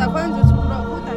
Khutah khuan zu chhuk rawh khutah.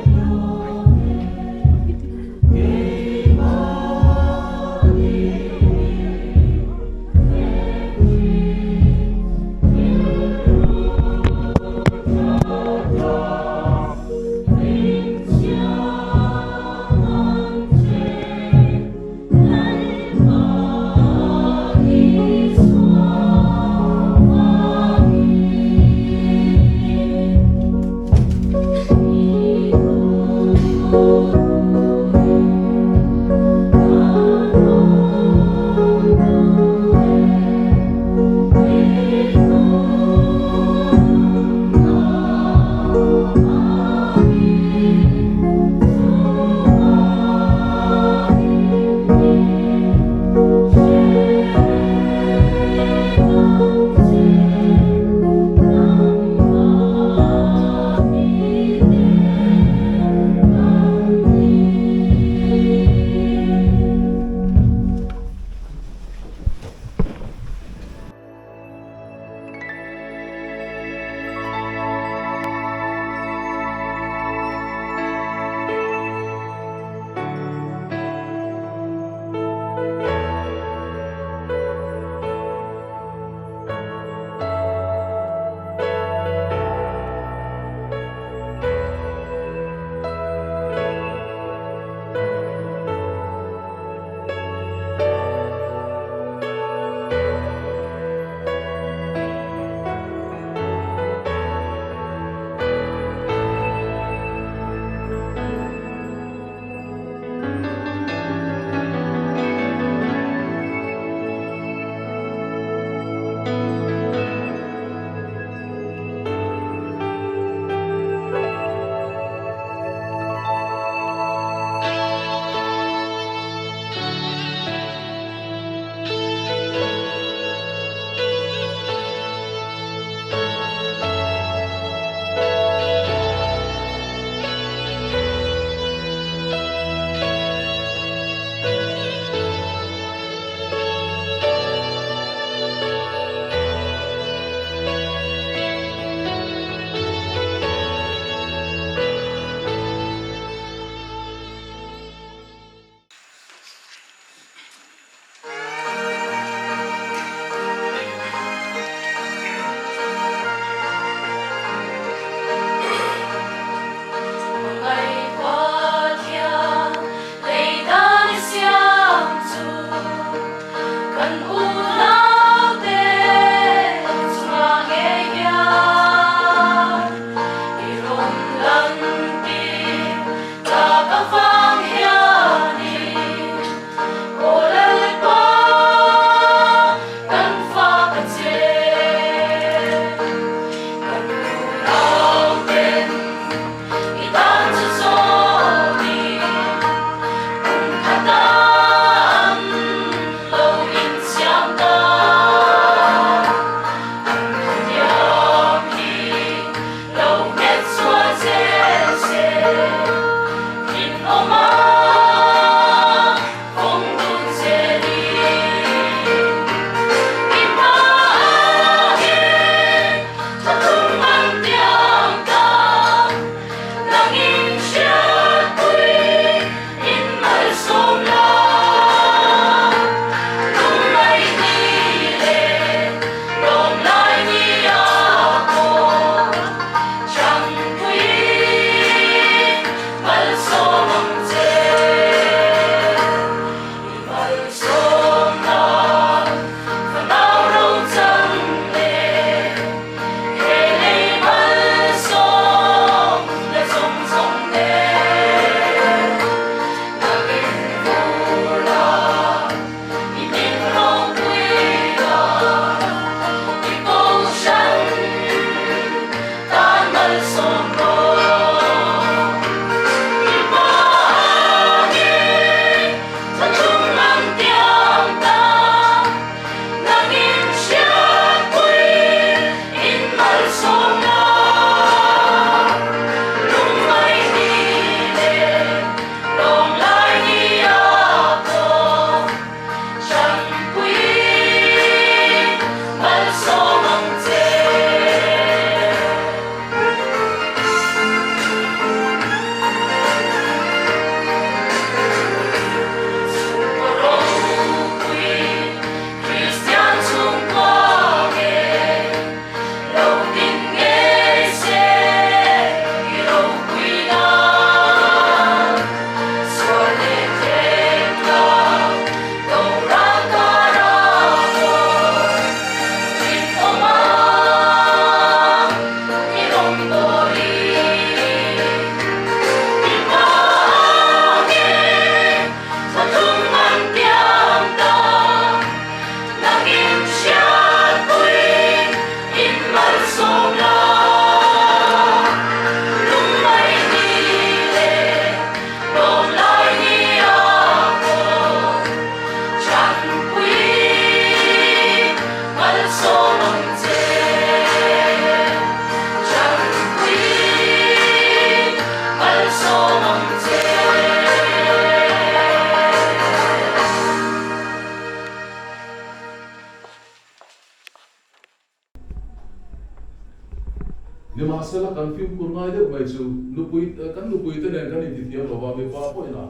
Mahsela kan fimkhur ngai deuh mai chu nupui kan nupui te nen kan intithiam lo va, mipa pawhin a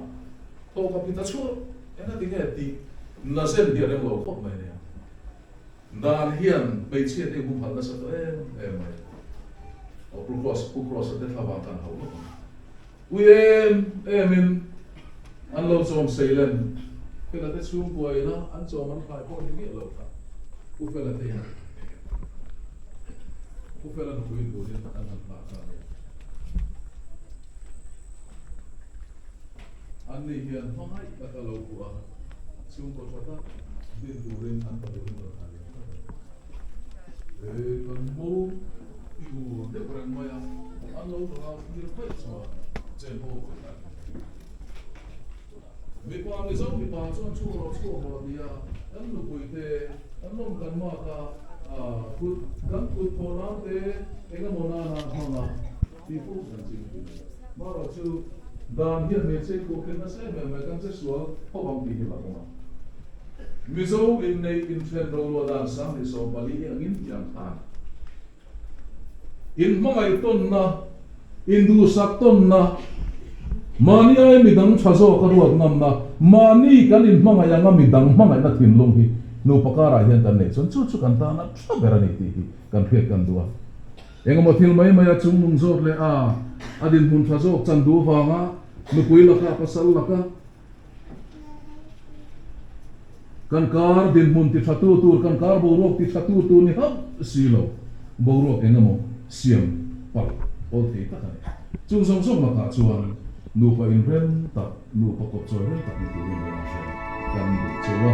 thawk a phit a chhuah engati nge tih nazen hi a rem lo khawp mai nia. Dan hian hmeichhia te humhalh nasa tawh em em mai. Aw Pu Kross, Pu Kross-a te thlavang kan hauh lawk ang. Ui em em in an lo chawm sei len. Fela te chhungkua ina an chawm an thlai pawh ni miah lo kha Pu Fela te in Pu Fela nupui turin an han hlah ta a ni. An ni hian hmangaih taka lo kuah a, chhungkaw tha tak din turin an paduhin rawn thlah liam tlat a ni. He kan mo tur deuh reng mai a, an lo thlah thlir vaih chuan chen ho pawh hi a ni. Mipa Mizo mipa chuan chhuak rawh chhuak rawh a ti a, kan nupui te, kan lawm kan mak a, kut kan kut thawh nan te eng emaw nana hmang a, Tih fo kan ching thin a ni. Marawh chu dan hian hmeichhe khuh khen nasa em em mai kan che sual ho ang tih hi la awm a. Mizo inneih inthen roluah dan 2014 hi angin tih ang khan inhmangaih tawnna, induhsak tawnna, mahni ai midang tha zawk a ruat ngamna, mahni kan inhmangaih anga midang hmangaihna thinlung hi nupa karah hian kan neih chuan chu chu kan tana tha ber a ni tih hi kan hriat kan duh a. Engemaw thil mai mai a chung nung zawt leh a, a dinhmun tha zawk chan duh vanga nupui laka pasal laka kan kar dinhmun ti tha tu tur, kan kar boruak ti tha tu tur ni hauh si lo, boruak engemaw siam palh awl thei tak a ni. Chung zawng zawng lakah chuan nupa inrem tak, nupa kawpchawi rem tak ni turin rawn hre kan duh cheu a.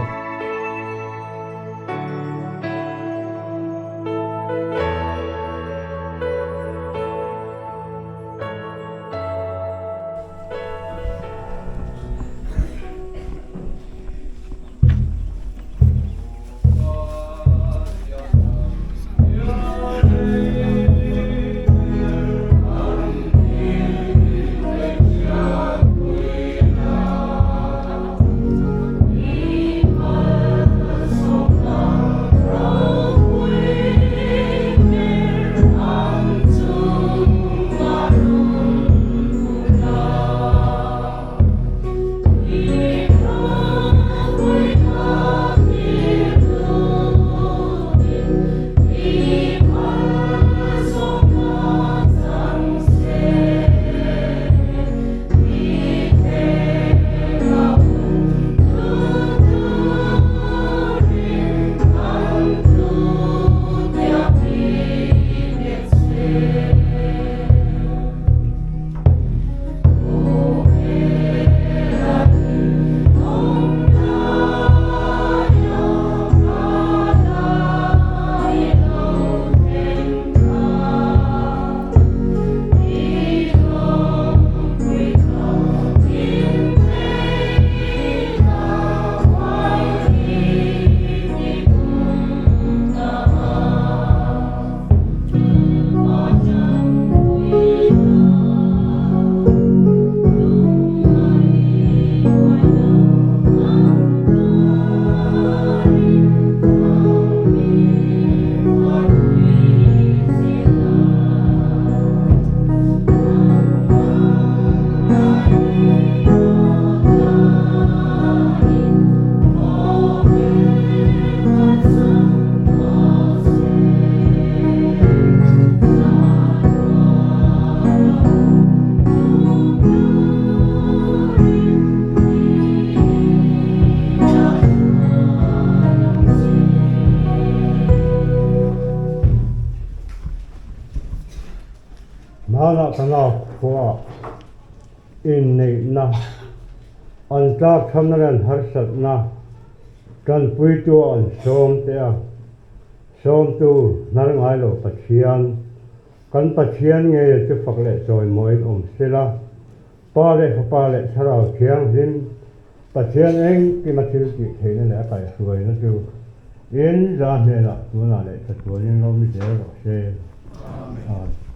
Hmanah ka nau khuaah inneihna, an tlakchhamna leh an harsatna tanpuitu an sawm teh a, sawmtu hnar ngai lo Pathian, kan Pathian ngei chu fak leh chawimawiin awm sela, Pa leh Fapa leh Thlarau Thianghlim, Pathian engkima thil tih theihna leh a kaihhruaina chu in za hnenah tunah leh chatuanin lo ni zel rawh se. Amen.